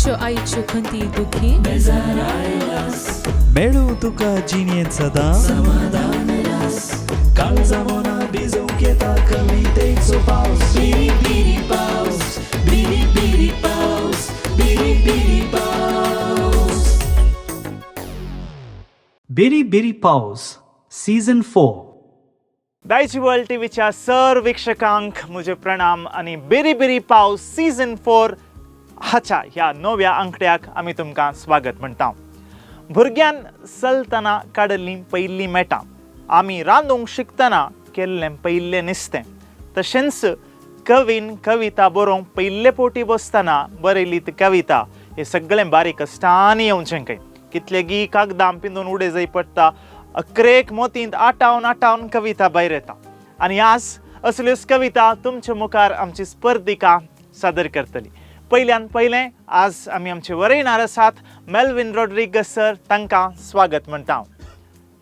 तुज्यो आईच्यो खंती दुखी मेळूं तुका जिणेंत सदां समाधान काळजा मना भिजोवंक येता कवितेचो पावस बिरी बिरी पावस बिरी बिरी पावस बिरी बिरी पावस. बिरी बिरी पावस सीझन 4. दायची वर्ल्ड टीव्हीच्या सर वीक्षकांक म्हजे प्रणाम आनी बिरी बिरी पावस सीझन 4 हाच्या ह्या नव्या आंकड्याक आमी तुमकां स्वागत म्हणटा. भुरग्यान चलतना काडिल्लीं पयलीं मेटां, आमी रांदूंक शिकतना केल्लें पयलें नुस्तें, तशेंच कवीन कविता बरोवंक पयले पोटी बसतना बरयली ती कविता, हें सगळें बारीक कश्टांनी येवचें खंय. कितलेगी कागदां पिंदून उडय जाय पडटा, अक्रेक मोतींत आटावन आटावन कविता भायर येता. आनी आज असल्योच कविता तुमच्या मुखार आमची स्पर्धिका सादर करतली. पयल्यान पयलें आज आमी आमचे वरयणार आसात मेल्विन रॉड्रिगस सर, तांकां स्वागत म्हणटा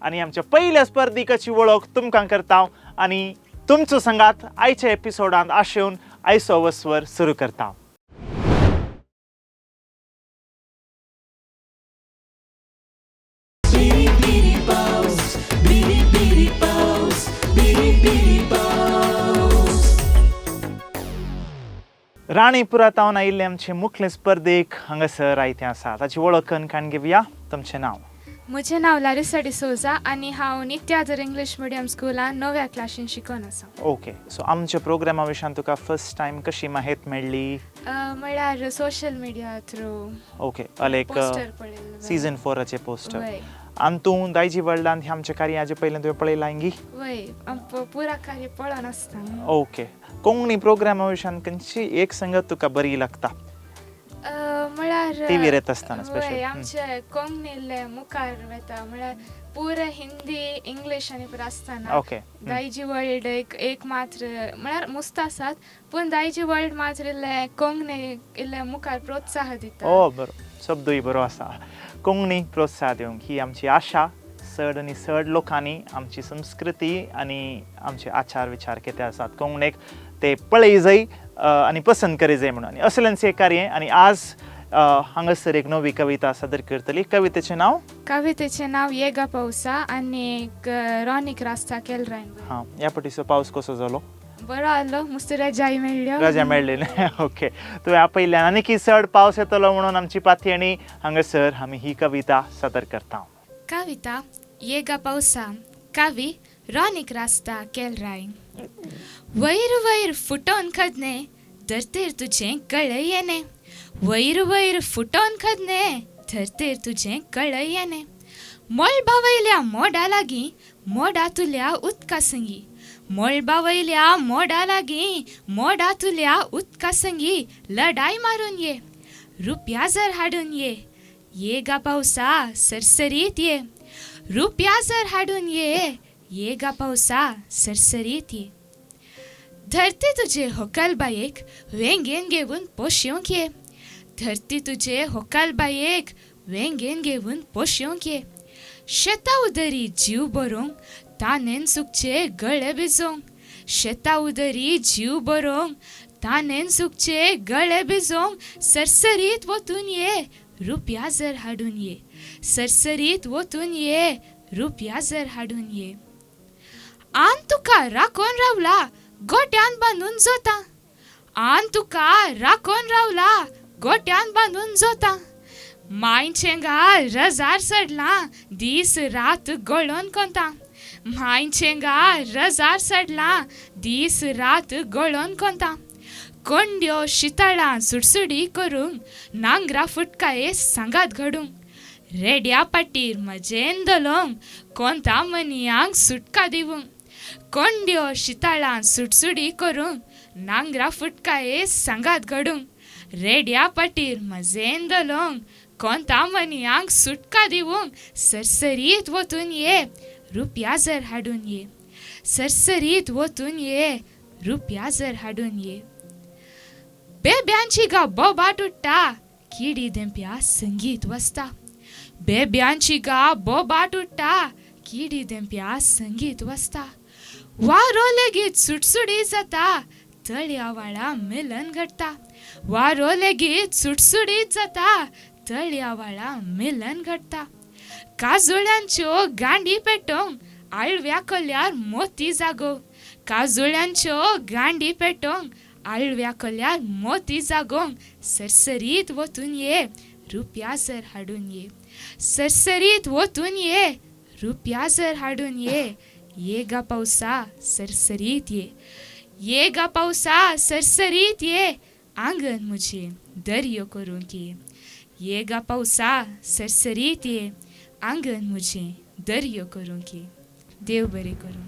आनी आमच्या पयल्या स्पर्धिकाची वळख तुमकां करता आनी तुमचो संगात आयच्या एपिसोडांत आशेवन आयचो वस्वर सुरू करता. बिरी बिरी पावस बिरी बिरी पावस बिरी बिरी पावस. राणीपुरा तावन आयिल्ले आमचे मुखले स्पर्धेक हांगासर आयते आसा, ताची वळख करून काण घेवया. तुमचें नांव? म्हजें नांव लारिसा डिसोजा आनी हांव नित्यादर इंग्लीश मिडियम स्कुलान णव्या क्लासीन शिकोन आसा. ओके, सो आमच्या प्रोग्रामा विशयान तुका फर्स्ट टायम कशी माहिती मेळ्ळी? म्हळ्यार सोशल मिडिया थ्रू. ओके, अलेक पोस्टर पळयल्लें. Season 4 poster. वय. आनी तूं दायजी वर्ल्डान हें आमचें कार्य हाजे पयलें तुवें पळयलां गी? वय, पुरा कार्य पळोवन आसता. ओके, कोंकणी प्रोग्रामा विशयान खंयची एक संगत तुका बरी लागता? म्हळ्यार टीव्हीर येता आसतना स्पेशल. वय, आमचे कोंकणीले मुखार वता, म्हळ्यार पुरा हिंदी इंग्लीश आनी पुरा आसतना दायजी वर्ल्ड एक एक मात्र, म्हळ्यार मुस्त आसात पूण दायजी वर्ल्ड मात्र इल्लें कोंकणी इल्लें मुखार प्रोत्साह दिता. ओ बरो शब्दूय बरो आसा. कोंकणी प्रोत्साह दिवंक ही आमची आशा. चड आनी चड लोकांनी आमची संस्कृती आनी आमचे आचार विचार कितें आसात कोंकणीक ते पळय जाय आनी पसंत करी जाय म्हणून. आनी असलेंच हें कार्य. आनी आज हांगासर एक नवी कविता सादर करतली. कवितेचें नांव? कवितेचें नांव येगा पावसा आनी रॉनिक रास्ता केलरायन. हां, ह्या पटीचो पावस कसो जालो? बरो आसलो, मस्त रजाय मेळ्ळ्यो. रजा मेळ्ळी न्ही? ओके, तुवें आपयल्ल्यान आनी चड पावस येतलो म्हणून आमची पातयेणी हांगासर आमी ही कविता सादर करता. कविता येगा पावसा, कवी रॉनिक रास्ता केलराय. वयर वयर फुटोन खदने धरतेर तुजें कळय येने, वयर वयर फुटोन खदने धरतेर तुजें कळय येने, मळबा वयल्या मोडा लागीं मोडा तुल्या उदका संगी, मळबा वयल्या मोडा लागीं मोडा तुल्या उदका संगी लडाय मारून ये, रुपया जर हाडून ये, ये गा पावसा सरसरीत ये, रुपया जर हाडून ये, ये गा पावसा सरसरीत ये. धरती तुजे होकाल बायेक वेंगेन घेवन पोशेवंक ये, धरती तुजे होकाल बायेक वेंगेन घेवन पोशेवंक ये, शेता उदरी जीव बरोवंक तानेन सुकचे गळे भिजोवंक, शेता उदरी जीव बरोवंक तानेन सुकचे गळे भिजोवंक सरसरीत वतून ये, रुपया जर हाडून ये, सरसरीत वतून ये, रुपया जर हाडून ये. आन तुका राखोन रावला गोट्यान बांदून जोता, आन तुका राखोन रावला गोट्यान बांदून जोता, मांयचेंगा रजार सडलां दीस रात गळोन कोंता, मांयचेंगा रजार सडलां दीस रात गळोन कोंता, कोंड्यो शितळां सुडसुडी करूंक नांगरा फुटकाये सांगात घडूंक, रेड्या पाटीर मजेन धलोंक कोंता मनयांक सुटका दिवंक, कोंड्यो शितळां सुडसुडी करूंक नांगरा फुटकाये सांगात घडूंक, रेड्या पाटीर मजेन धलोंक कोंता मनयांक सुटका दिवंक सरसरीत वतून ये, रुपया जर हाडून ये, सरसरीत वतून ये, रुपया जर हाडून ये. बेब्यांची गा बोबाट उडटा किडी देंप्या संगीत वसता, बेब्यांची गा बोबाट उडटा किडी देंप्या संगीत वसता, वारो लेगीत सुटसुडी जाता तळया व्हाळा मिलन घडटा, वारो लेगीत सुटसुटीत जाता, तळया व्हाळा मिलन घडटा. काजुळ्यांच्यो गांडी पेटोवंक आळव्या कोल्यार मोती जागोवंक, काजुळ्यांच्यो गांडी पेटोवंक आळव्या कोल्यार मोती जागोवंक, सरसरीत वतून ये रुपया जर हाडून ये, सरसरीत वतून ये रुपया जर हाडून ये, ये गा पावसा सरसरीत ये, ये गा पावसा सरसरीत ये, आंगण म्हजें दर्यो करूंक ये, ये गा पावसा सरसरीत ये, आंगण म्हजें दर्यो करूंक ये. देव बरें करूं.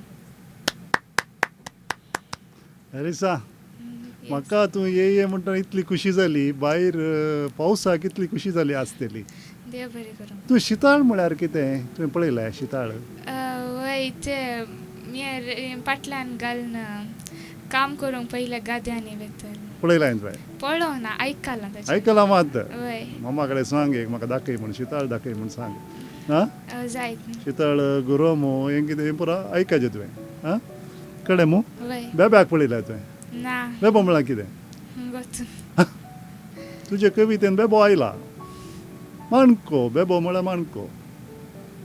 हॅरिसा, म्हाका तूं ये ये म्हणटा इतली खुशी जाली, भायर पावसाक इतली खुशी जाली आसतली. देव बरें करूं. तूं शिताळ म्हळ्यार कितें तुवें पळयलें शिताळ? वय, ते पाटल्यान घालून काम करूंक पयले गाद्यांनी वेतले. पळयलां तुवें? पळोवना, आयकलां ताचें. आयकलां मात. वय. मम्मा कडेन सांग एक म्हाका दाखय म्हूण, शिताळ दाखय म्हूण सांग. आं, जायत. शिताळ गुरोमो हें कितें हें पुरा आयकाचें तुवें. आं, कळ्ळें मू? वय. बेब्याक पळयल्या तुवें? ना. बेबो म्हळ्यार कितें? तुजे कवितेन बेबो आयला. माणको, बेबो म्हळ्यार माणको.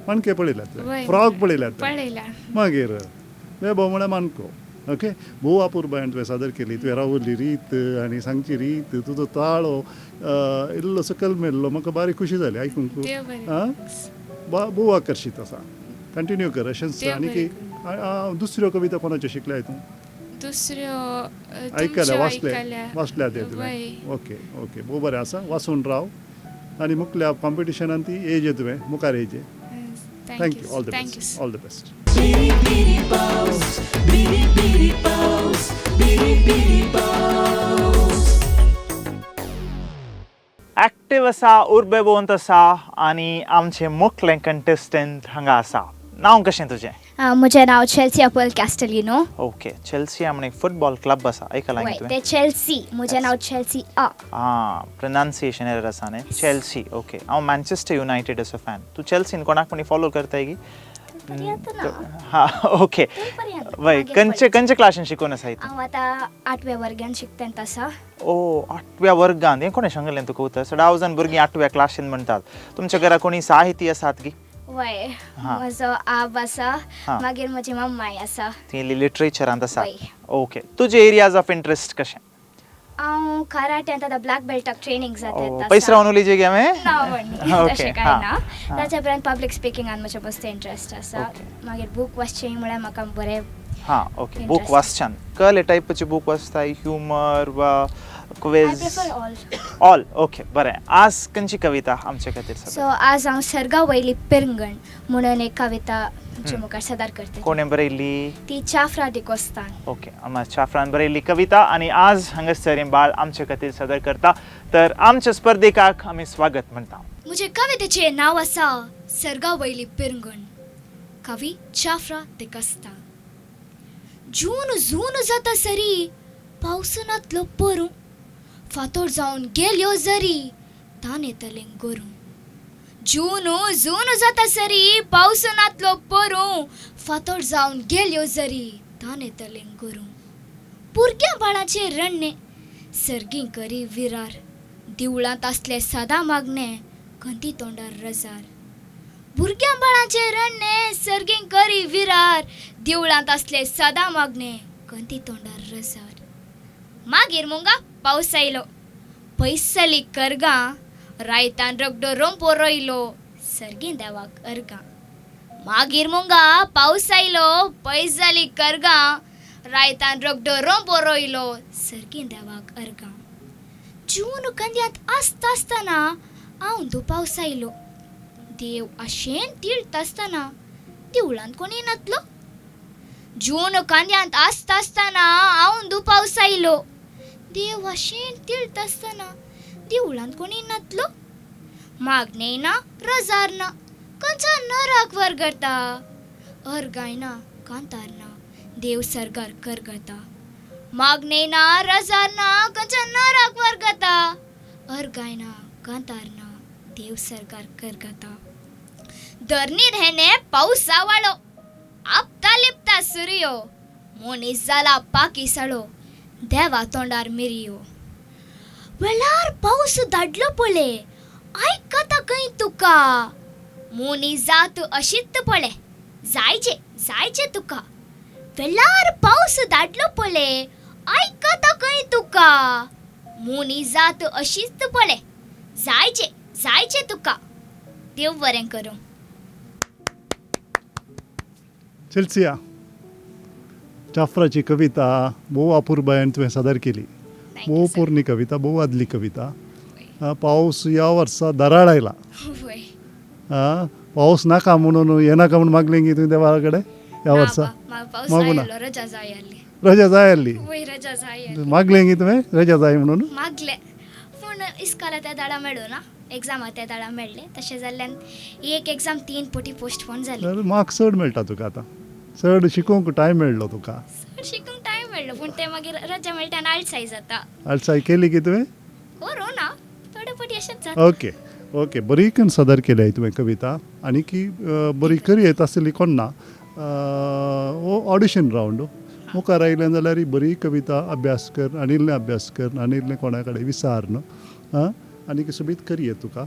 माणके पळयल्या तुवें? फ्रॉग पळयल्या तुवें? पळयल्या. मागीर बेबो म्हळ्यार माणको. ओके, भोव अपुरबायेन तुवें सादर केली. तुवें रावल्ली रीत आनी सांगची रीत, तुजो ताळो इल्लो सकयल मेल्लो, म्हाका बारीक खुशी जाली आयकूंक. आं, भोव आकर्शीत आसा. कंटिन्यू कर अशेंच. आनी दुसऱ्यो कविता कोणाच्यो शिकल्या तूं? दुसऱ्यो आयकल्या, वाचल्या, वाचल्या ते तुवें? ओके ओके, भोव बरें आसा. वाचून राव आनी मुखल्या कॉम्पिटिशनान ती येजे तुवें मुखार येजे. Thank you. All the best. All the best. बिरी बिरी पावस, बिरी बिरी पावस, बिरी बिरी पावस. एक्टिव आसा, उर्बेवंत आसा आनी आमचे मुखले कंटेस्टंट हांगा आसा. नांव कशें तुजें? म्हजें नांव चेल्सिया पर्ल कॅस्टलिनो. ओके, चेल्सिया म्हण एक फुटबॉल क्लब आसा, आयकलां तुवें? तें चेल्सी, म्हजें नांव चेल्सी. आं, प्रोनाउन्सिएशन एरर आसा न्ही? चेल्सी. ओके, हांव मँचेस्टर युनायटेड असो फॅन. तूं चेल्सीन कोणाक कोणी फॉलो करताय की? हां, ओके. वय, खंयचे खंयचे क्लासीन शिकून आसा? हांव आतां 8व्या वर्गान शिकता आसा. ओ, 8व्या वर्गान. हें कोणें सांगलें तुका उतर? सदां जाण भुरगीं 8व्या क्लासीन म्हणटात. तुमच्या घरा कोणी साहिती आसात की? वय, म्हजो आब आसा, मागीर म्हजी मम्माय आसा. ती लिटरेचरांत आसा. ओके, तुजे एरियाज ऑफ इंट्रस्ट कशें? हांव कराट्यांत आतां ब्लॅक बेल्टाक ट्रेनींग जाता. पयस रावन उलयचे गे हांवें? ना, तशें कांय ना. ताच्या उपरांत पब्लीक स्पिकिंगान म्हजें मस्त इंट्रस्ट आसा. मागीर बूक वाचचें म्हळ्यार म्हाका बरें. हां, ओके, बूक वाचच्यान कसले टायपाचे बूक वाचताय? ह्युमर वा quiz? I prefer all. All, okay, बरें. आज खंयची कविता आमचे खातीर? सो आज हांव सर्गा वयली पिरंगण म्हणून एक कविता तुमच्या मुखार सादर करता. कोणें बरयल्ली ती? चाफ्रा डिकोस्तान. ओके, चाफ्रान बरयल्ली कविता आनी आज हांगासर बाळ आमचे खातीर सादर करता. तर आमच्या स्पर्धेकाक आमी स्वागत म्हणटा. म्हजे कवितेचें नांव आसा सर्गा वयली पिरंगण, कवी चाफ्रा डिकोस्ता. जून जून जाता सरी पावसनातलो परूं, फातोर जावन गेल्यो जरी तानेतलें गोरूं. जून जून जाता सरी पावसनातलो परूं, फातोर जावन गेल्यो जरी तानेतलें गोरूं. भुरग्यां बाळाचें रडणें सर्गीं करी विरार, दिवळांत आसलें सदां मागणें खंती तोंडार रजार. भुरग्यां बाळाचें रडणें सर्गीं करी विरार, दिवळांत आसलें सदां मागणें खंती तोंडार रजार. मागीर मुंगा पावस आयलो, पयसली करगां, रायतान रगडो रोंपो रोयलो, सर्गीं देवाक अर्गां. मागीर मुंगा पावस आयलो, पयस जाली करगां, रायतान रगडो रोंपो रोयलो, सर्गीं देवाक अर्गां. जून कंद्यांत आसता आसतना हांव पावस आयलो, देव आशेन तिळता आसतना देवळांत कोणी नातलो. जून कांद्यांत आसता आसतना हांव पावस आयलो, देव आशेन तिळता आसतना देवळांत कोणी नातलो. मागणें ना रजार ना खंयच्या नराक वरगता, अर्गाय ना कांतार ना देव सरगार करगता. मागणें ना रजार ना खंयच्या नराक वरगता, अर्गाय ना कांतार ना देव सरगार करगता. धरणीर हेणे पावसा वाळो, आपता लिपता सुरयो, मनीस जाला पाकी साळो, देवा तोंडार मिरयो. वेळार पावस धाडलो पळय, आयकता खंय तुका. मोनी जात अशीच पळय, जायचे जायचे तुका. वेळार पावस धाडलो पळय, आयकता खंय तुका. मोनी जात अशीच पळय, जायचे जायचे तुका. देव बरें करूं. चेल्सिया, चाफ्राची कविता भोव अपुरबायेन तुवें सादर केली. भोव पोरणी कविता, भोव आदली कविता. पावस ह्या वर्सा दराळ आयला. पावस नाका म्हणून येनाका म्हणून मागलें की तुवें देवा कडेन ह्या वर्सा? मागूं ना, रजा जाय आसली. रजा जाय आसली, मागलें की तुवें रजा जाय म्हणून? मागलें, पूण इस्कोला त्या दाडा मेळूं ना, एग्जामा त्या दाडा मेळ्ळें. तशें जाल्ल्यान एक एग्जाम 3 पटी पोस्टपोन जाली. मार्क्स चड मेळटा तुका आतां, चड शिकूंक टायम मेळ्ळो तुका. चड शिकूंक टायम मेळ्ळो, पूण ते मागीर रजा मेळटा आनी आळसाय जाता. आळसाय केली की तुवें? करूं ना, थोडे पटी अशेंच जाता. ओके ओके, बरी करून सादर केली तुवें कविता. आनी की बरी करी येता आसली कोण ना. हो ऑडिशन रावंड मुखार आयलें जाल्यार बरी कविता अभ्यास कर आनी इल्लें अभ्यास कर आनी इल्लें कोणा कडेन विचार न्हू आनी सोबीत करी तुका.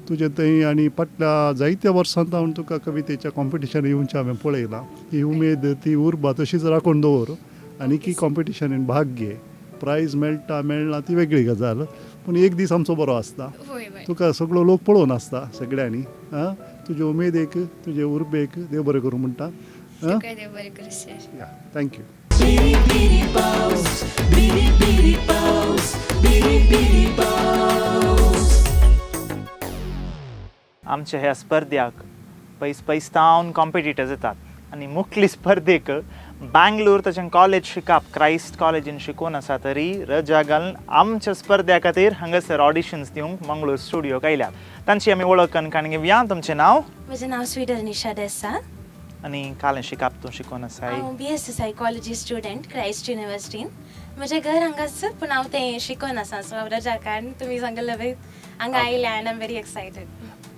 तुजें थंय आनी फाटल्या जायत्या वर्सां हांव तुका कवितेच्या कॉम्पिटिशन येवचें हांवें पळयलां. ही उमेद, ती उर्बा तशीच राखून दवर आनी की कॉम्पिटिशनीन भाग घे. प्रायज मेळटा मेळना ती वेगळी गजाल, पूण एक दीस आमचो बरो आसता. तुका सगळो लोक पळोवन आसता सगळ्यांनी. तुजे उमेदेक, तुजे उर्बेक देव बरें करूं म्हणटा. Thank you. आमच्या ह्या स्पर्ध्याक पयस पयस तावन कॉम्पिटिटर्स येतात आनी मुखली स्पर्धेक बँगलोर तशें कॉलेज शिकप क्रायस्ट कॉलेजीन शिकून आसा तरी रजा घालून आमच्या स्पर्ध्या खातीर हांगासर ऑडिशन्स दिवंक मंगळूर स्टुडियोक आयल्यात. तांची आमी वळख करून घेवया. तुमचें नांव? म्हजें नांव स्वीडल निशा देसा. आनी कालें शिकप तूं शिकून आसा? हांव BSc psychology student Christ युनिवर्सिटीन. म्हजें घर हांगाच, पूण हांव तें शिकून आसा. सो हांव रजा काडून तुमी सांगलें हांगा आयलें आनी I am very excited.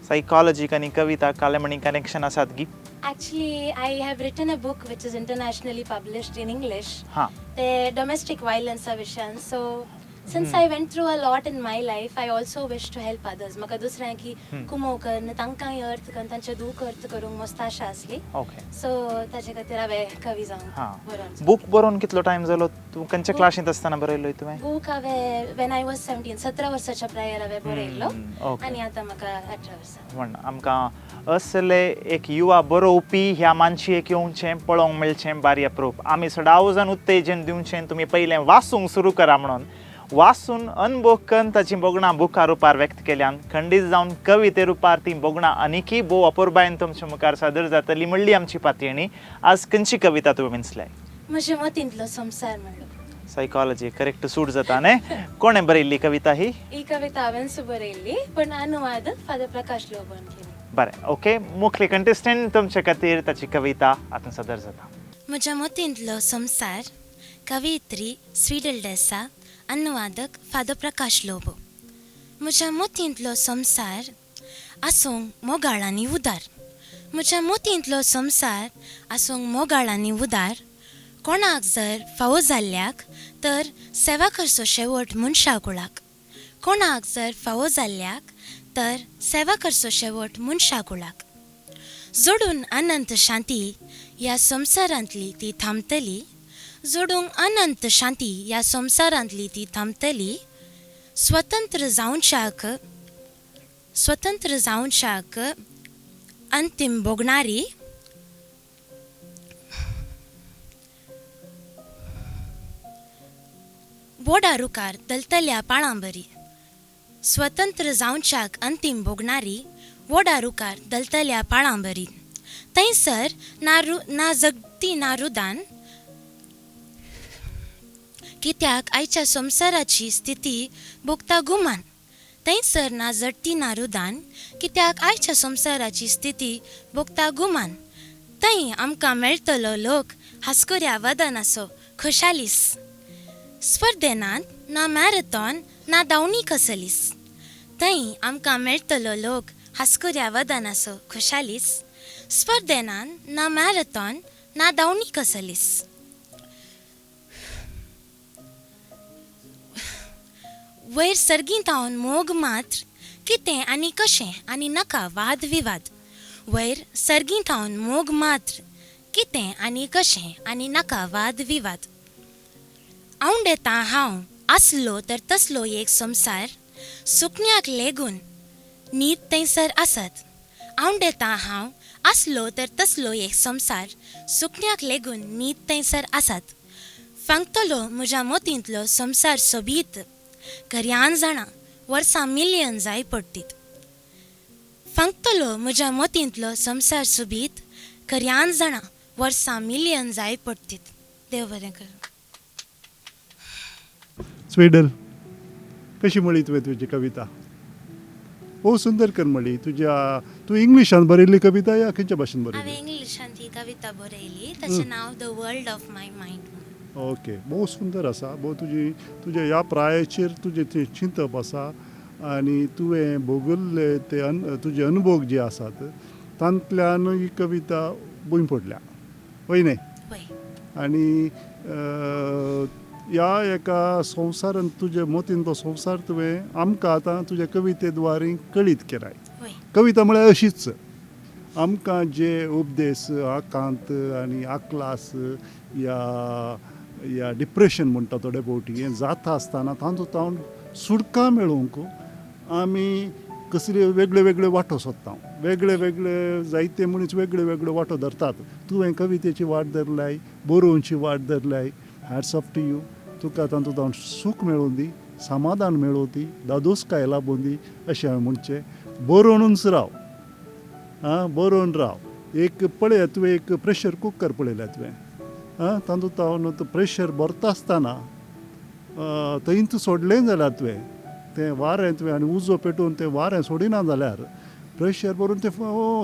सायकोलॉजीक आनी कविता कालें म्हणी कनेक्शन आसात गी? Actually, I have written a book which is internationally published in English. The domestic violence विषयान. So since I went through a lot in my life, I also wish to help others. म्हाका दुसऱ्यांकी कुमो करून तांकांय अर्थ करून तांचें दूख अर्थ करूंक मस्त आशा आसली. सो ताजे खातीर हांवें कवी जावन बरोवन. बूक बरोवन कितलो टायम जालो? तूं खंयच्या क्लासींत आसतना बरयलो तुवें बूक? हांवें when I was 17, 17 वर्साच्या प्रायर हांवें बरयल्लो आनी आतां म्हाका 18 वर्सां. म्हण आमकां असले एक युवा बरोवपी ह्या मानशेक येवचें पळोवंक मेळचें बारी अप्रूप. आमी सदांच उत्तेजन दिवचें, तुमी पयलें वाचूंक सुरू करा म्हणून. वाचून अनभोग करून ताचीं भोगणां बुका रुपार व्यक्त केल्यान खंडीत जावन कविते रुपार तीं भोगणां आनीकय भोव अपुरबायेन तुमच्या मुखार सादर जातली म्हणली आमची पातयेणी. आज खंयची कविता तुवें विंचल्या? म्हजे मतींतलो संवसार म्हणलो. सायकोलॉजी करेक्ट सूट जाता न्ही? कोणें बरयल्ली कविता ही? ही कविता हांवेंच बरयल्ली, पूण अनुवाद फादर प्रकाश लोबोन केली. बरें, ओके. मुखली कंटेस्टंट तुमचे खातीर ताची कविता आतां सादर जाता. म्हज्या मतींतलो संवसार, कवयित्री स्वीडल डेसा, अनुवादक फादर प्रकाश लोबो. म्हज्या मतींतलो संवसार आसूंक मोगाळ आनी उदार. म्हज्या मतींतलो संवसार आसूंक मोगाळ आनी उदार. कोणाक जर फावो जाल्ल्याक तर सेवा करचो शेवट मनशा कुळाक. कोणाक जर फावो जाल्ल्याक तर सेवा करचो शेवट मनशा कुळाक. जोडून अनंत शांती ह्या संवसारांतली ती थांबतली. जोडूंक अनंत शांती ह्या संवसारांतली ती थांबतली. स्वतंत्र जावच्याक, स्वतंत्र जावच्याक अंतीम भोगणारी. बोडा रुखार दलतल्या पाळां बरी. स्वतंत्र जावच्याक अंतीम भोगणारी वोडा रुखार दलतल्या पाळां बरी. थंयसर ना रु ना जगती ना रुदान, कित्याक आयच्या संवसाराची स्थिती भोगता गुमान. थंयसर ना जडती ना रुदान, कित्याक आयच्या संवसाराची स्थिती भोगता गुमान. थंय आमकां मेळटलो लोक हांसकुऱ्या वदनाचो खुशालीस. स्पर्धेनात ना मॅरेथॉन ना धांवणी कसलीस. थंय आमकां मेळटलो लोक हांसकुऱ्या वदनाचो खुशालीस. स्पर्धेनात ना मॅरेथॉन ना धांवणी कसलीस. वयर सर्गीं तावन मोग मात्र कितें आनी कशें आनी नाका वाद विवाद. वयर सर्गीं थावन मोग मात्र कितें आनी कशें आनी नाका वाद विवाद. आवंडेता हांव आसलो तर तसलो एक संवसार सुकण्याक लेगून न्हीद थंयसर आसत. आवंडेता हांव आसलो तर तसलो एक संवसार सुकण्याक लेगून न्हीद थंयसर आसत. फांकतलो म्हज्या मोतींतलो संवसार सोबीत घरयान जाणा वर्सां मिलियन जाय पडटीत. फांकतलो म्हज्या मोतींतलो संवसार सोबीत खऱ्यान जाणा वर्सां मिलियन जाय पडटीत. देव बरें करूं. स्वीडल, कशी म्हळी तुवें तुजी कविता? भोव सुंदर कर म्हळी. तुज्या तूं इंग्लिशान बरयल्ली कविता या खंयच्या भाशेन बरयली? हांवें इंग्लिशान ती कविता बरयली, ताचें नांव the world of my mind. Okay, भोव सुंदर आसा. भोव तुजी तुज्या ह्या प्रायेचेर तुजें तें चिंतप आसा आनी तुवें भोगल्ले ते तुजे अनुभोग जे आसात तांतल्यान ही कविता भूंय पडल्या, वय न्हय? आनी ह्या एका संवसारान तुजे मोतीन तो संवसार तुवें आमकां आतां तुज्या कविते द्वारे कळीत केलाय. कविता म्हळ्यार अशीच आमकां जे उपदेश आकांत आनी आकलास या या डिप्रेशन म्हणटा थोडे फावटी हें जाता आसतना तांचो तावन सुटका मेळोवंक आमी कसले वेगळे वेगळे वांटो सोदता, वेगळे वेगळे जायते मनीस वेगळे वेगळे वांटो धरतात. तुवें कवितेची वाट धरल्याय, बरोवची वाट धरल्याय. Hats off to you. तुका तातूंत हांव सूख मेळूं दी, समाधान मेळूं दी, दादोसकाय लाबूं दी अशें हांवें म्हणचें. बरोवनूच राव, आं, बरोवन राव. एक पळय तुवें एक प्रेशर कुकर पळयल्या तुवें, आं, तातूंत हांव प्रेशर भरता आसतना थंयच सोडलें जाल्यार तुवें तें वारें तुवें आनी उजो पेटोवन तें वारें सोडिना जाल्यार प्रेशर भरून तें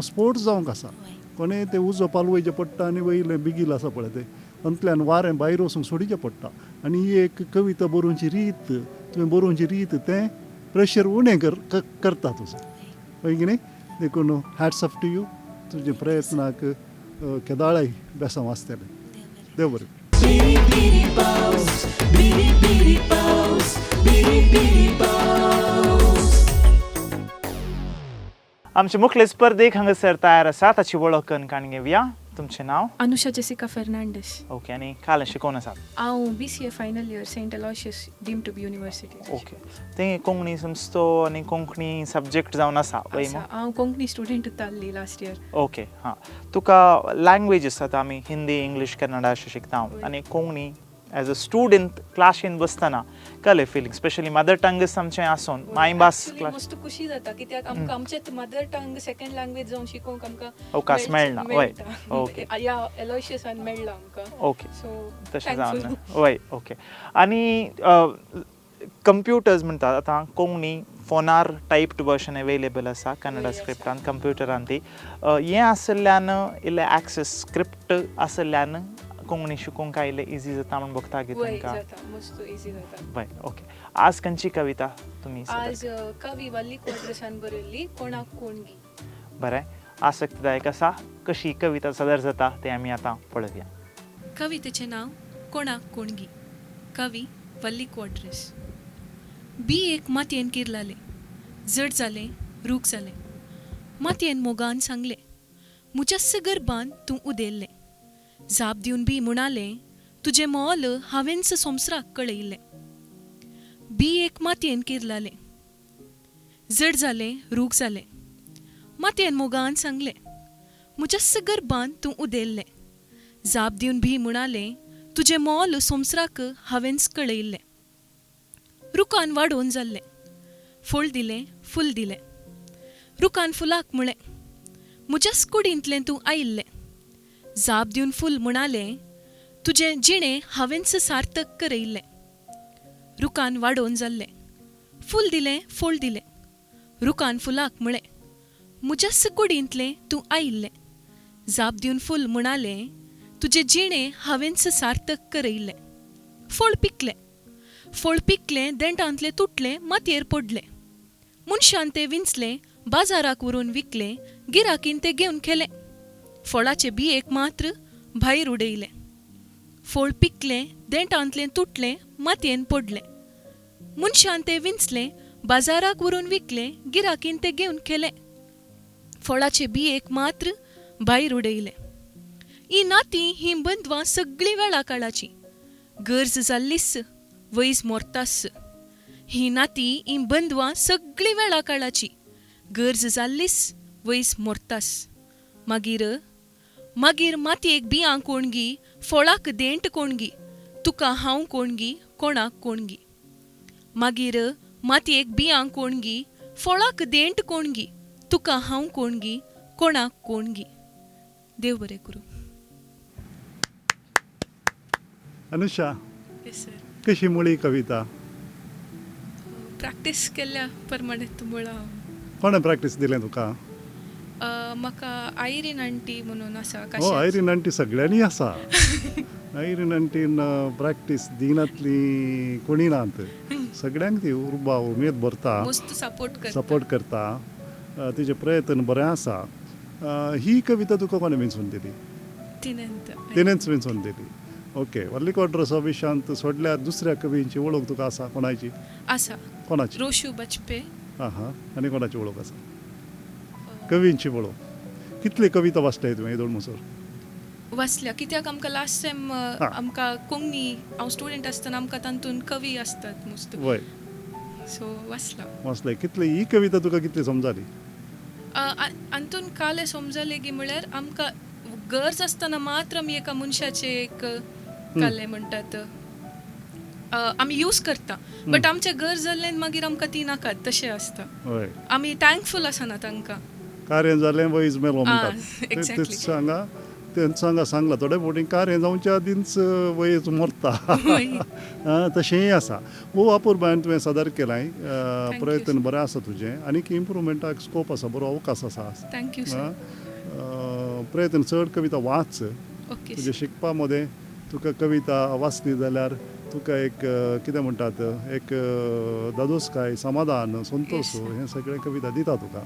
स्पोट जावंक आसा. कोणें तें उजो पालवयचें पडटा आनी वयलें बिगील आसा पळय तें तातूंतल्यान वारें भायर वचूंक सोडिचें पडटा. आनी ही एक कविता बरोवची रीत तुवें बरोवची रीत तें प्रेशर उणें करता तुजो, हय की न्ही? देखून हॅट्स ऑफ टू you. तुजे प्रयत्नाक केदाळाय बेसांव आसतलें. देव बरें. आमचे मुखले स्पर्धेक हांगासर तयार आसा, ताची वळख करून काण घेवया. तुमचें नांव? अनुषा जेसिका फेर्नांडीस. ओके, आनी काल शिकोवन आसात? हांव BCA final year, Saint Aloysius deemed to be university. Okay, ते कोंकणी संस्थो आनी कोंकणी सब्जेक्ट जावन आसा? हांव कोंकणी स्टुडंट उरताली लास्ट इयर. ओके, हां, तुका लँग्वेजीस आतां आमी हिंदी, इंग्लीश, कन्नडा अशें शिकता आनी कोंकणी एज अ स्टुडंट क्लासीन बसतना कले फिलींग, स्पेशली मदर टंग आमचें आसून मायभास क्लास मस्त खुशी जाता कित्याक आमकां आमचेच मदर टंग सेकंड लँग्वेज जावन शिकोवंक आमकां अवकाश मेळना. वय, ओके, ह्या एलोयशियसान मेळ्ळा आमकां. ओके, सो तशें जावन वय. ओके, आनी कंप्युटर्स म्हणटात आतां कोंकणी फोनार टायप्ड वर्जन अवेलेबल आसा कन्नडा स्क्रिप्टान कंप्युटरान ती हें आशिल्ल्यान इल्लें एक्सेस स्क्रिप्ट आशिल्ल्यान कोंकणी शिकूंक आयले इजी जाता म्हूण बघता की तुमकां? मस्त इजी जाता. बरें, ओके. आज खंयची कविता तुमी? आज कवी वल्ली क्वाड्रसान बरयल्ली कोणाक कोणगी. बरें, आसक्तदायक आसा. कशी कविता सादर जाता तें आमी आतां पळोवया. कवितेचें नांव कोणाक कोणगी, कवी वल्ली क्वाड्रस. बी एक मातयेन किरलालें, जड जालें, रूख जालें, मातयेन मोगान सांगलें, म्हज्याच गर्भान तूं उदेल्लें. जाप दिवन बी म्हणालें, तुजें मोल हांवेंच संवसाराक कळयल्लें. बी एक मातयेन किरलालें, जड जालें, रूख जालें, मातयेन मोगान सांगलें, म्हज्याच गर्भान तूं उदेल्लें. जाप दिवन बी म्हणालें, तुजें मोल संवसाराक हांवेंच कळयल्लें. रुखान वाडोवन जाल्लें, फळ दिलें, फूल दिलें. रुखान फुलाक म्हळें, म्हज्याच कुडींतलें तूं आयिल्लें. जाप दिवन फूल म्हणालें, तुजें जिणें हांवेंच सार्थक करयल्लें. रुखान वाडोवन जाल्लें, फूल दिलें, फळ दिलें. रुखान फुलाक म्हळें, म्हज्याच कुडींतलें तूं आयिल्लें. जाप दिवन फूल म्हणालें, तुजें जिणें हांवेंच सार्थक करयल्लें. फळ पिकलें, फळ पिकलें, देंठांतलें तुटलें, मातयेर पडलें. मनशान तें विंचलें, बाजाराक व्हरून विकलें, गिराकीन तें घेवन खेलें. फळाचे बियेक मात्र भायर उडयलें. फळ पिकलें, देंठांतलें तुटलें, मातयेन पडलें. मनशान तें विंचलें, बाजाराक व्हरून विकलें, गिराकीन तें घेवन खेलें, फळाचे बियेक मात्र भायर उडयलें. ही नातीं हीं बंधवां सगळीं वेळा काळाचीं, गरज जाल्लीच वयज मोरतास. ही नातीं हीं बंधवां सगळीं वेळा काळाचीं, गरज जाल्लीच वयज मोरतास. मागीर मागीर मातयेक बियां कोणगी, फळाक देंट कोणगी, तुका हांव कोणगी, कोणाक कोणगी. मागीर मातयेक बियां कोणगी, फळाक देंट कोणगी, तुका हांव कोणगी, कोणाक कोणगी. देव बरें करूं. अनुषा, कशी मुळी कविता? प्रॅक्टीस केल्ल्या प्रमाणे मुळा. कोणें प्रॅक्टीस दिलें तुका? म्हाका आयरीन आंटी म्हणून आसा. हो, आयरीन आंटी सगळ्यांनी आसा. आयरीन आंटीन प्रॅक्टीस दिनातली कोणी नात, सगळ्यांक ती उर्बा उमेद भरता, सपोर्ट करता, सपोर्ट करता. तिचे प्रयत्न बरें आसा. ही कविता तुका कोणें विंचून दिली? तिणेंच विंचून दिली. ओके, वल्ली क्वाड्रसा विशांत सोडल्यार दुसऱ्या कवींची वळख तुका आसा? कोणाची आसा? कोणाची? रोशू बचपे. हां हां, आनी कोणाची वळख आसा? कवींची वळख. कितली कविता वाचल्याय तुवें येदोळ म्हणसर? वाचल्या, कित्याक आमकां लास्ट टायम आमकां कोंकणी, हांव स्टुडंट आसतना आमकां तातूंत कवी आसतात मस्त, वय, सो वाचला. वाचले. कितली ही कविता तुका कितली समजाली? अंतून काले समजले की म्हळ्यार आमकां गरज आसतना मात्र आमी एका मनशाचे एक काले म्हणटात आमी यूज करता, बट आमचे गरज जाल्लें मागीर आमकां ती नाकात तशें आसता. आमी थँकफूल आसना तांकां. कार्य जालें वयज मेलो म्हणटात. तेच हांगा तेंच हांगा सांगलां, थोडे फावटी कार्य जावच्या आदींच वयज मरता, तशेंय आसा. भोव अपुरबायेन तुवें सादर केलां, प्रयत्न बरें आसा तुजें, आनीक इम्प्रुवमेंटाक स्कोप आसा, बरो अवकाश आसा. Thank you. प्रयत्न चड कविता वाच, तुजें शिकपा मदें तुका कविता वाचली जाल्यार तुका एक कितें म्हणटात एक दादोसकाय, समाधान, संतोश, हें सगळें कविता दिता तुका.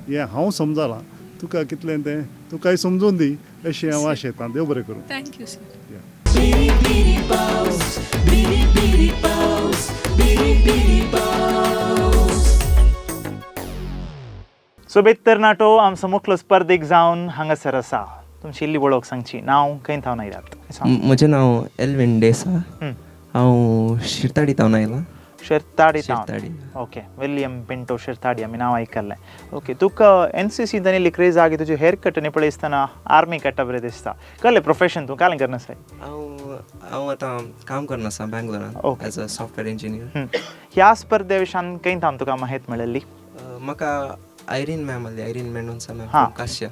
हें हांव समजालां, तुका कितलें तें तुकाय समजून दी अशें हांव आशेतां. देव बरें करूं. Thank you sir. सोबीत तरणाटो आमचो मुखलो स्पर्धेक जावन हांगासर आसा. तुमची इल्ली वळख सांगची, नांव खंय थावन आयल्यात? म्हजें नांव एल्विन डेसा, हांव शिरताडी थावन आयलां. शिरताडी थावन. ओके, विलियम पिंटो शिरताडी आमी नांव आयकल्लें. ओके, तुका एन सी सी इल्ली क्रेज आगी, तुजी हेअर कट आनी पळय आसतना आर्मी कटा बरें दिसता. कसलें प्रोफेशन तूं कालें करना आसाय? हांव आतां काम करना आसा बँगलोरान एज अ सॉफ्टवेअर इंजिनियर. ह्या स्पर्धे विशयान खंय थावन तुका माहिती मेळिल्ली? म्हाका आयरीन मॅम आसली, आयरीन मेंडोन्सा मॅम फ्रॉम काश्या.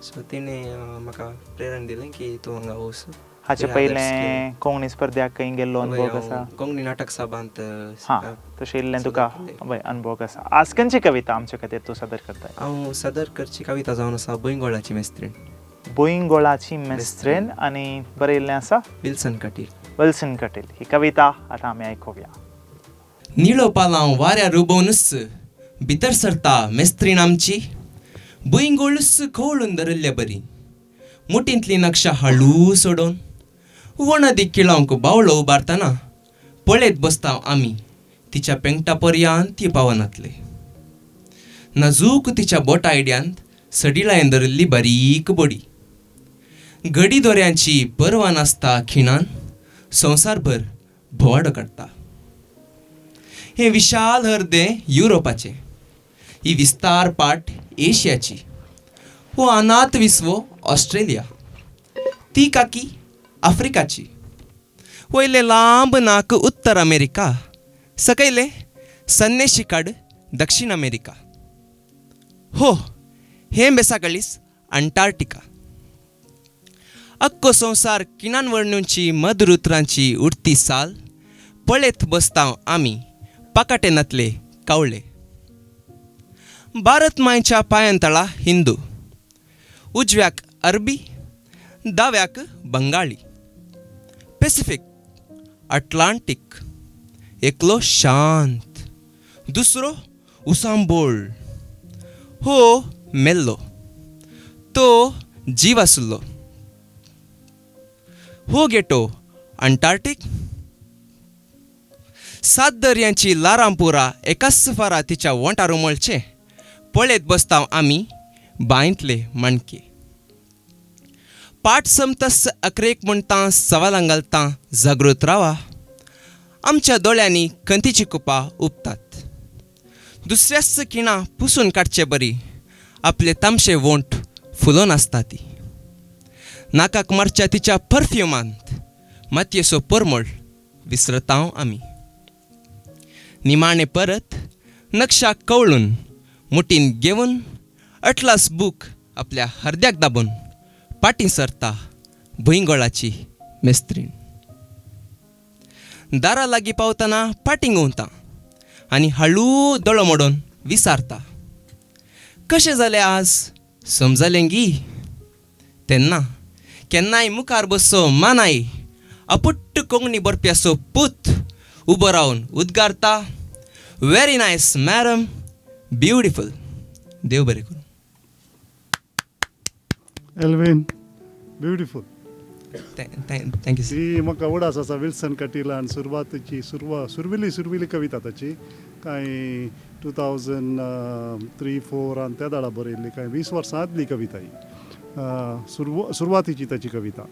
सो तिणें म्हाका प्रेरणा दिलें की तूं हांगा वच. हाचे पयलें कोंकणी स्पर्ध्याक खंय गेल्लो अनुभव आसा? कोंकणी नाटक सभांत. हां, तशें इल्लें तुका अनुभव आसा. आज खंयची कविता आमचे खातीर तूं सादर करताय? हांव सादर करची कविता जावन आसा भुंयगोळाची मेस्त्रीण. भुंयगोळाची मेस्त्रीण, आनी बरयल्लें आसा विल्सन कटील. विल्सन कटील ही कविता आतां आमी आयकुया. निळो पालांव वाऱ्यार उबोवनूच भितर सरता मेस्त्रीण आमची, भुंयगोळूच खवळून धरिल्ले बरी, मुठींतली नक्षा हळू सोडोवन वणदी किळावंक बावलो उबारतना पळयत बसता आमी तिच्या पेंगटा पर्यांत ती पावनातले. नाजूक तिच्या बोटा आयड्यांत सडिलायन धरिल्ली बारीक बडी, घडी दोऱ्यांची पर्वा नासता खिणान संवसारभर भोंवाडो काडटा. हें विशाल हर्दें युरोपाचें, ही विस्तार पाट एशियाची, हो अनाथ विसवो ऑस्ट्रेलिया, ती काकी आफ्रिकाची, वयलें लांब नाक उत्तर अमेरिका, सकयलें सन्नेशी काड दक्षिण अमेरिका, हो हें बेसाकळीस अंटार्क्टिका. अक्को संवसार किणान वर्णूची मधुर उतरांची उडती साल पळयत बसता आमी पाकाटे नातले कावळे. भारत मायच्या पांयांतळा हिंदू, उजव्याक अरबी, दाव्याक बंगाळी, पॅसिफीक, अटलांटीक, एकलो शांत, दुसरो उसांबोळ, हो मेल्लो, तो जीव आसलो, हो गेटो अंटार्क्टीक. सात दर्यांची लारांपुरा एकाच फारा तिच्या वोंटार उमळचें पळयत बसता आमी बांयतले माणके. पाठ समतस अकरेक म्हणटा सवालां घालता जागृत रावा. आमच्या दोळ्यांनी खंतीची कुपां उबतात. दुसऱ्याच खिणा पुसून काडचे बरी आपले तामशे वोंट फुलोवन आसता ती. नाकाक मारच्या तिच्या परफ्युमांत मातयेचो परमळ विसरता आमी. निमाणे परत नक्षा कवळून मुठीन घेवन अटलास बूक आपल्या हरद्याक दाबून पाटीं सरता भुंयगोळाची मेस्त्रीण. दारा लागीं पावतना पाटीं घुंवता आनी हळू दोळो मोडून विसारता. कशें जालें आज समजलें गी? तेन्ना केन्नाय मुखार बसचो मानाय अपुट्ट कोंकणी बरप्याचो पूत उबो रावन उद्गारता, व्हेरी नायस मॅडम, ब्युटिफूल. देव बरें करूं. Elvin, beautiful. Thank you sir. ही म्हाका उडास आसा विल्सन कटिलान सुरवातीची सुरविली सुरविली कविता ताची कांय 2003 4 त्या दाडा बरयल्ली, कांय 20 वर्सां आदली कविता ही, सुरवातीची ताची कविता.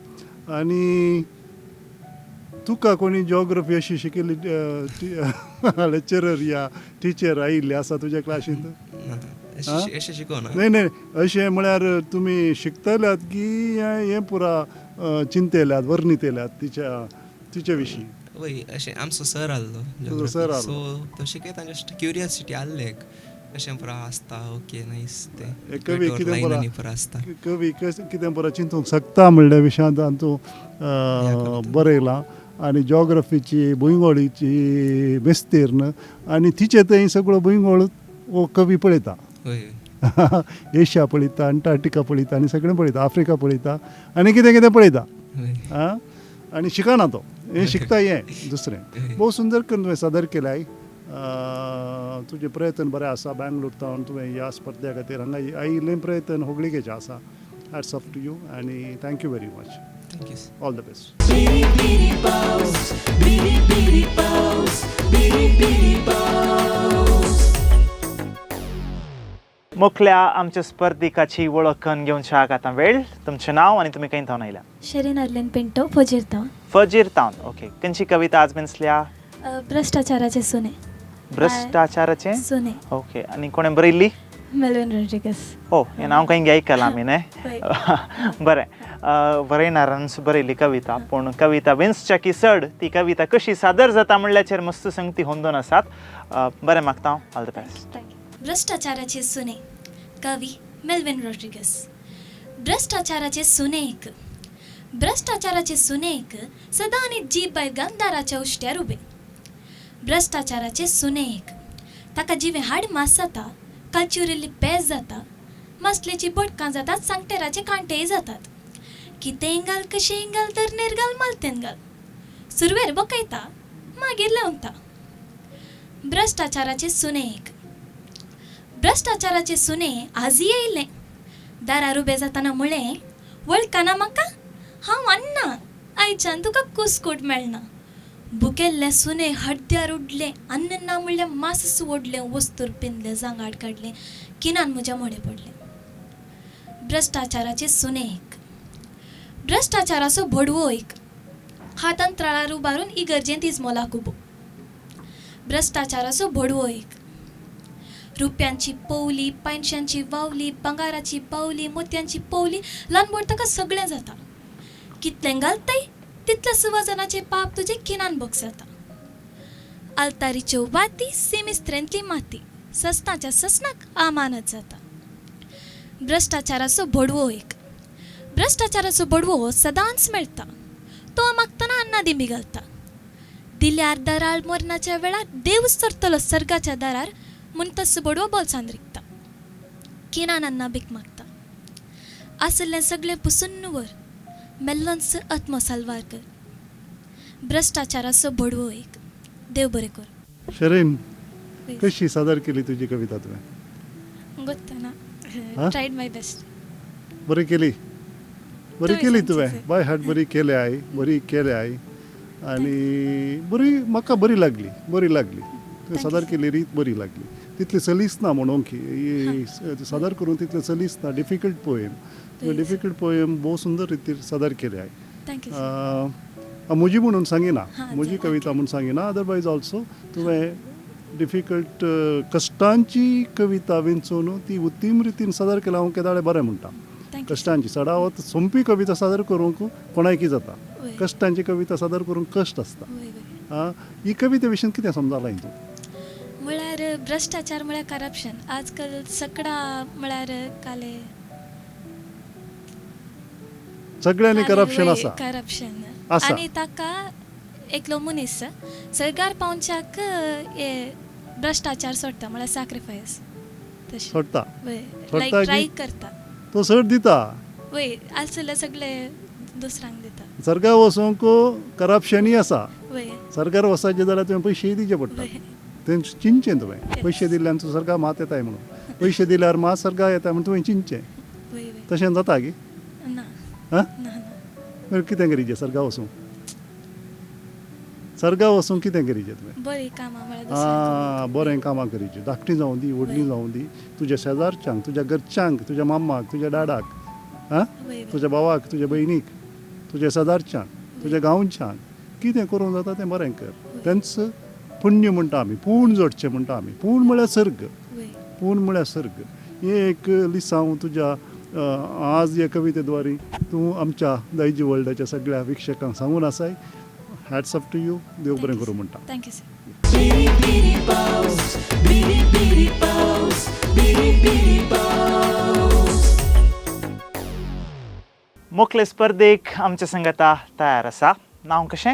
आनी तुका कोणी जियोग्राफी अशी शिकिल्ली लेक्चरर या टिचर आयिल्ली आसा तुज्या क्लासींत? अशें शिकोवना. न्हय न्हय, अशें म्हळ्यार तुमी शिकतल्यात की हें पुरा चिंतल्यात वर्णितल्यात तिच्या तिचे विशीं? वय, अशें आमचो सर आहलो, सर आहलो, सो तो शिकयता, जस्ट क्युरियोसिटी आहले एक अशें पुरा आसता. Okay nice. तें कवी कितें पुरा आसता, कवी कितें पुरा चिंतूंक शकता म्हणल्या विशयांत तूं बरयलां. आनी जियोग्राफीची भुंयगोळीची विस्तीर्ण आनी तिचे थंय सगळो भुंयगोळ हो कवी पळयता. एशिया पळयता, अंटार्क्टिका पळयता आनी सगळें पळयता, आफ्रिका पळयता आनी कितें कितें पळयता. आं, आनी शिकना तो, हें शिकता हें दुसरें. भोव सुंदर करून तुवें सादर केलाय. तुजें प्रयत्न बरें आसा. बेंगलोर तावन तुवें ह्या स्पर्ध्या खातीर हांगा आयिल्लें प्रयत्न होगळीकेचें आसा. Hats off to you आनी thank you very much. Thank you. All the best. Biri biri paus, biri biri paus, biri biri paus. मुखल्या आमच्या स्पर्धिकाची वळख करून घेवच्या आतां वेळ. तुमचें नांव आनी तुमी खंय थावन आयल्या? शरीन अर्लेन पिंटो, फजीर तावन. फजीर तावन, ओके. खंयची कविता आज मेन्सल्या? भ्रश्टाचाराचे सुने. भ्रश्टाचाराचे सुने, ओके. आनी कोणें बरयल्ली? मेलविन रॉड्रिगस. ओ, हें नांव खंय आयकलां आमी न्हय? बरें, बरयणारान बरयल्ली कविता, पूण कविता विंचच्या की चड ती कविता कशी सादर जाता म्हणल्याचेर मस्त संगती होंदून आसात. बरें मागता, ऑल the best. भ्रश्टाचाराचे सुने, कवी मेलविन रॉड्रिगस. भ्रश्टाचाराचे सुने एक, भ्रश्टाचाराचे सुने एक सदां आनी जीब भायर गंधाराच्या उश्ट्यार उबे. भ्रश्टाचाराचे सुने एक, ताका जिवें हाड मास जाता, कालची उरिल्ली पेज जाता, मसलेची बोटकां जातात, सांगटेराचे कांटेय जातात. कितेंय घाल, कशेंय घाल, तरनेर घाल, मालतेन घाल, सुरवेर बोकयता, मागीर लेवता. भ्रश्टाचाराचे सुने एक, भ्रश्टाचाराचे सुने आजय येयलें, दारार उबें जातना म्हळें, वळखना म्हाका? हांव अन्ना, आयच्यान तुका कुस्कूट मेळना. भुकेल्लें सुने हड्ड्यार उडलें, अन्न ना म्हणलें मास ओडलें, वस्तूर पिंदलें, जांगाड काडलें, किनान म्हज्या मोडें पडलें. भ्रश्टाचाराचे सुने एक, भ्रश्टाचाराचो भडवो एक, हातान तळार उबारून इगर्जेंत इजमोलाक उबो. भ्रश्टाचाराचो भडवो एक, रुपयांची पोवली, पांयशांची वावली, भांगाराची बावली, मोतयांची पोवली, ल्हान बोट ताका सगळें जाता. कितलें घालताय तितल्या सुवाजनाचे पाप तुजे किनान भोगसता. आल्तारीच्यो वाती, सिमिस्त्रेंतली माती, ससनाच्या ससनाक आमानत जाता. भ्रश्टाचाराचो भडवो एक, भ्रश्टाचाराचो भडवो सदांच मेळटा, तो मागतना अन्ना दिंबी घालता. दिल्यार दराळ मरणाच्या वेळार देव सरतलो सर्गाच्या दारार, म्हूण तसो बडवो बोल्सान रिगता. किनान अन्ना भीक मागता. आसलें सगळें पुसून व्हर, मेल्लोंच आत्मो साल्वार कर. भ्रश्टाचाराचो बडवो एक. देव बरें कर. शरीन, कशी सादर केली तुजी कविता तुवें? गोत्तना, ट्रायड my best. बरी केली, बरी केली तुवें, बाय हार्ट बरी केले आई, बरी केले आई. आनी बरी म्हाका बरी लागली, बरी लागली. तुवें सादर केल्ली रीत बरी लागली. तितली सलीस ना म्हणूंक की सादर करूंक तितलें सलीस ना. डिफिकल्ट पोएम तुवें, डिफिकल्ट पोएम भोव सुंदर रितीर सादर केली. म्हजी म्हणून सांगिना, म्हजी कविता म्हूण सांगिना, अदरवायज ऑल्सो तुवें डिफिकल्ट कश्टांची कविता विंचून ती उत्तम रितीन सादर केल्या. हांव केदाळे बरें म्हणटा, कश्टांची चडावत सोंपी कविता सादर करूंक कोणायकी जाता, कश्टांची कविता सादर करूंक कश्ट आसता. ही कविते विशीं कितें समजालां तूं? म्हळ्यार भ्रश्टाचार म्हळ्यार करप्शन आजकाल सगळा, म्हळ्यार काले सगळ्यांनी करप्शन आसा, करप्शन आनी ताका एकलो मनीस सरकार पावच्याक हे भ्रश्टाचार सोडटा, म्हळ्यार सॅक्रिफायस सोडटा, लायक ट्राय करता, तो सर दिता वय आसले सगळे दुसऱ्यांक दिता. सरकार वचूंक करप्शनूय आसा, सरकार वचपाचें जाल्यार तुवें पयशेय दिवचे पडटा. तें चिंतचें तुवें, पयशे दिल्ल्यान तूं सरकार मात येताय म्हणून, पयशे दिल्यार मात सरकार येता म्हूण तुवें चिंतचें. तशें जाता की आं कितें करीचें सरकार वचूंक? सरकार वचूंक कितें करीचें तुवें? आं, बरें कामां करीचें, धाकटीं जावं दी व्हडलीं जावं दी, तुज्या शेजारच्यांक, तुज्या घरच्यांक, तुज्या मामाक, तुज्या डाडाक, आं तुज्या भावाक, तुज्या भयणीक, तुज्या शेजारच्यांक, तुज्या गांवच्यांक कितें करूंक जाता तें बरें कर. तेंच पुण्य म्हणटा आमी, पूण जोडचें म्हणटा आमी. पूण म्हळ्यार सर्ग, पूण म्हळ्यार सर्ग. हें एक लिसांव तुज्या आज ह्या कविते द्वारे तूं आमच्या दायजी वर्ल्डाच्या सगळ्या वीक्षकांक सांगून आसाय. Hats off to you. देव बरें करूं म्हणटा. Thank you sir. मोखले स्पर्धेक आमच्या संगता तयार आसा. नांव कशें?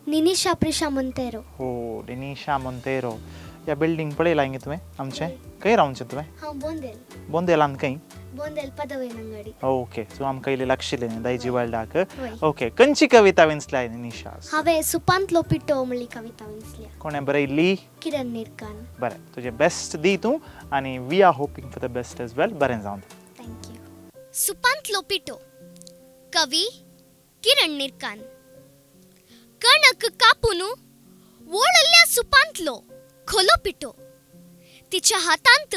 निनिशा प्रिशा मोंतेरो. हो, निनिशा मोंतेरो. ह्या बिल्डींग पळयलां गे तुवें आमचें? खंय रावचें तुवें? हांव बोंदेल. बोंदेलान खंय? बोंदेल पदवेन अंगडी. ओके, सो आमकां इल्लें लागशिल्लें दायजी वर्ल्डाक. ओके, खंयची कविता विंचल्या निनिशा? हांवें सुपांतलो पिठो म्हणली कविता विंचल्या. कोणें बरयल्ली? किरण निरकान. बरें, तुजें बेस्ट दी तूं आनी we are hoping for the best as well. बरें जावं दी. Thank you. सुपांतलो पिठो, कवी किरण निरकान. कणक कापून वळिल्ल्या सुपांतलो खोलो पिठो तिच्या हातांत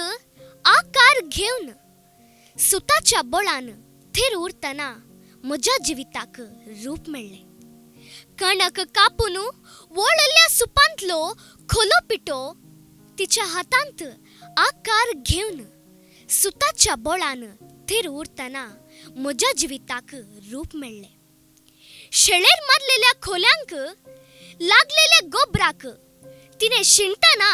आकार घेवन सुताच्या बळान थेर उरतना म्हज्या जिविताक रूप मेळ्ळें. कणक कापून वळिल्ल्या सुपांतलो खोलो पिठो तिच्या हातांत आकार घेवन सुताच्या बळान थेर उरतना म्हज्या जिविताक रूप मेळ्ळें. शेळेर मारलेल्या खोल्यांक लागलेल्या गोबराक तिने शिणतना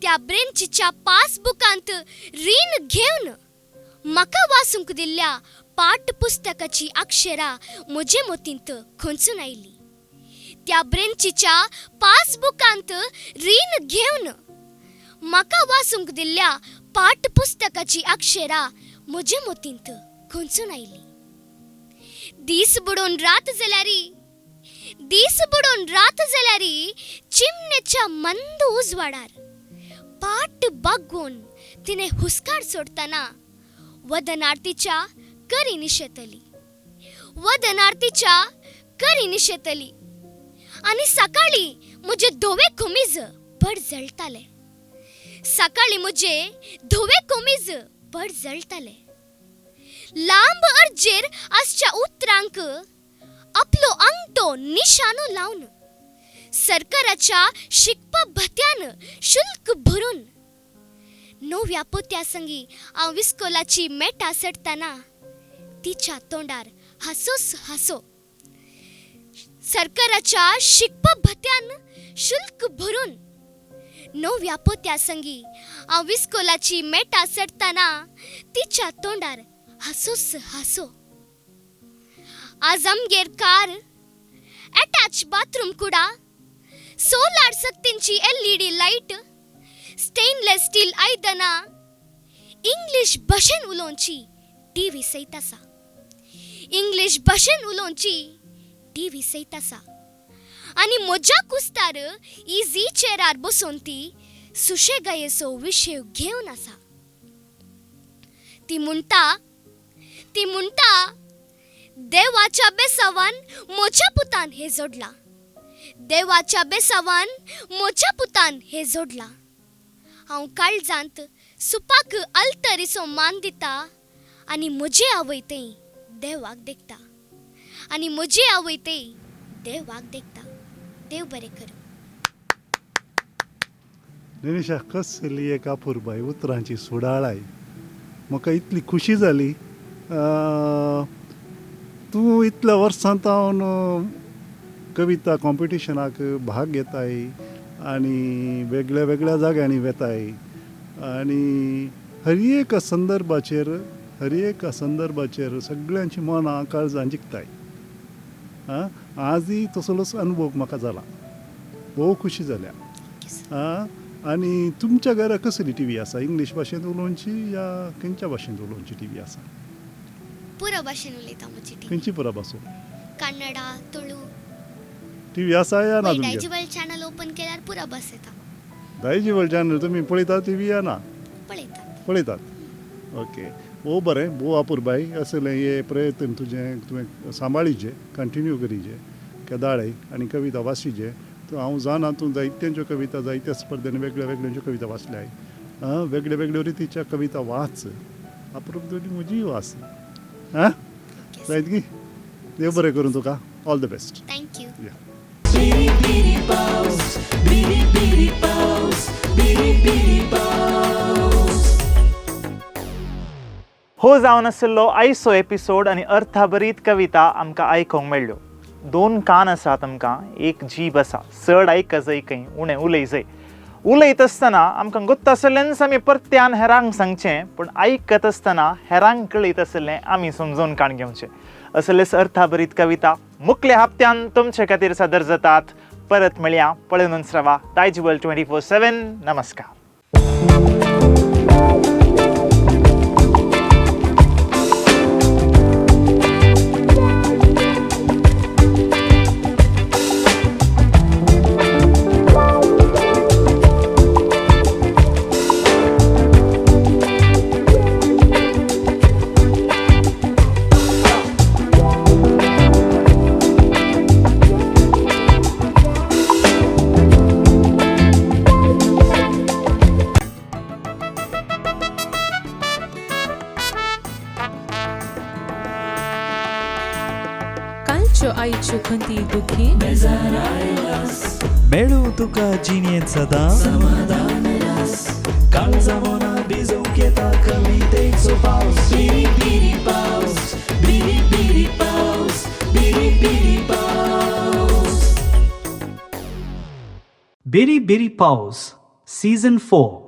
त्या ब्रेंचीच्या पासबुकांत रीण घेवन म्हाका वाचूंक दिल्ल्या पाठपुस्तकाची अक्षरां म्हजे मतींत खंचून आयली. त्या ब्रेंचीच्या पासबुकांत रीण घेवन म्हाका वाचूंक दिल्ल्या पाठपुस्तकाची अक्षरां म्हजे मतींत खंचून आयली. दीस बुडोवन रात जाल्यारी, दीस बुडोवन रात जाल्यारी चिमणेच्या मंद उजवाडार पाट बागोवन तिणे हुस्कार सोडतना वदनार्तीच्या करी निशेतली, वदनार्तीच्या करी निशेतली. आनी सकाळी म्हजे धवे खोमीज भर जळटाले, सकाळी म्हजे धवे खोमीज भर जळटाले. लांब अर्जेर आसच्या उतरांक आपलो अंगठो निशानो लावन सरकाराच्या शिकपा भत्यान शुल्क भरून नव्या पोत्या संगी हांव विस्कोलाची मेटा चडटना तिच्या तोंडार हांसोच हांसो. सरकाराच्या शिकपा भत्यान शुल्क भरून नव्या पोत्या संगी हांव विस्कोलाची मेटा चडटना तिच्या तोंडार हांसोच हांसो. आज आमगेर कार, अटॅच बाथरूम कुडा, सोलार सक्तींची LED light, stainless steel आयदनां, इंग्लीश भाशेन उलोवची टीव्ही सयत आसा, इंग्लीश भाशेन उलोवची टीव्ही सयत आसा. आनी म्हज्या कुस्तार इझी चेरार बसून ती सुशेगायेचो विशय घेवन आसा. ती म्हणटा, ती म्हणटा, देवाच्या बेसावान म्हज्या पुतान हें जोडलां, देवाच्या बेसावान म्हज्या पुतान हें जोडलां. हांव काळजांत सुपाक अल्तरीचो मान दिता आनी म्हजी आवय थंय देवाक देखता, आनी म्हजी आवय थंय देवाक देखता. देव बरें करूं. निनिशा, कसली एक अपुरबाय, उतरांची सुडाळाय, म्हाका इतली खुशी जाली. तूं इतल्या वर्सां तावन कविता कॉम्पिटिशनाक भाग घेताय आनी वेगळ्या वेगळ्या जाग्यांनी वेताय आनी हर एका संदर्भाचेर, हर एका संदर्भाचेर सगळ्यांची मनां काळजां जिखताय. आं, आजय तसलोच अनुभव म्हाका जाला, भोव खुशी जाल्या. आं, आनी तुमच्या घरा कसली टी व्ही आसा? इंग्लीश भाशेंत उलोवची या खंयच्या भाशेंत उलोवची टी व्ही आसा? पुरो भाशेन उलयता म्हजी टी. खंयची पुरा भासो? कन्नडा, तुळू. टी व्ही आसा या ना तुमगेर? दायजिवर्ल्ड चॅनल ओपन केल्यार पुरो भास येता. दायजिवर्ल्ड चॅनल तुमी पळयतात टी व्ही या ना? पळयतात. पळयतात, ओके. भोव बरें, भोव अपुरबाय. असलें हे प्रयत्न तुजें तुवें सांबाळीचे, कंटिन्यू करीचे केदाळे आनी कविता वाचीचे. तूं हांव जाणा तूं जायत्यांच्यो कविता जायत्या स्पर्धेनी वेगळ्या वेगळ्यांच्यो कविता वाचल्याय. आं, वेगळ्या वेगळ्यो रितीच्या कविता वाच, अप्रूप तुजी म्हजीय वाच. आं, जायत की? देव बरें करूं तुका. All the best. Thank you. बिरी बिरी पावस, बिरी बिरी पावस, बिरी बिरी पावस. हो जावन आशिल्लो आयचो एपिसोड आनी अर्थाभरीत कविता आमकां आयकूंक मेळ्ळ्यो. दोन कान आसात आमकां, एक जीब आसा. चड आयक जाय खंय, उणें उलय जाय. उलयत आसतना आमकां गोत्त आसलेंच आमी परत्यान हेरांक सांगचें, पूण आयकत आसतना हेरांक कळयत आसलें आमी समजून काण घेवचें. असलेच अर्थाभरीत कविता मुखल्या हप्त्यान तुमचे खातीर सादर जातात. परत मेळया, पळोवनच रावा दायजिवर्ल्ड 24/7. नमस्कार. कालच्यो आयच्यो खंती दुखी मेळूं तुका जिणेंत सदां समाधान रास, काळजा मनां भिजोवंक येता कवितेचो पावस. बिरी बिरी पावस, बिरी बिरी पावस, बिरी बिरी पावस. Biri Biri Paus, Season 4.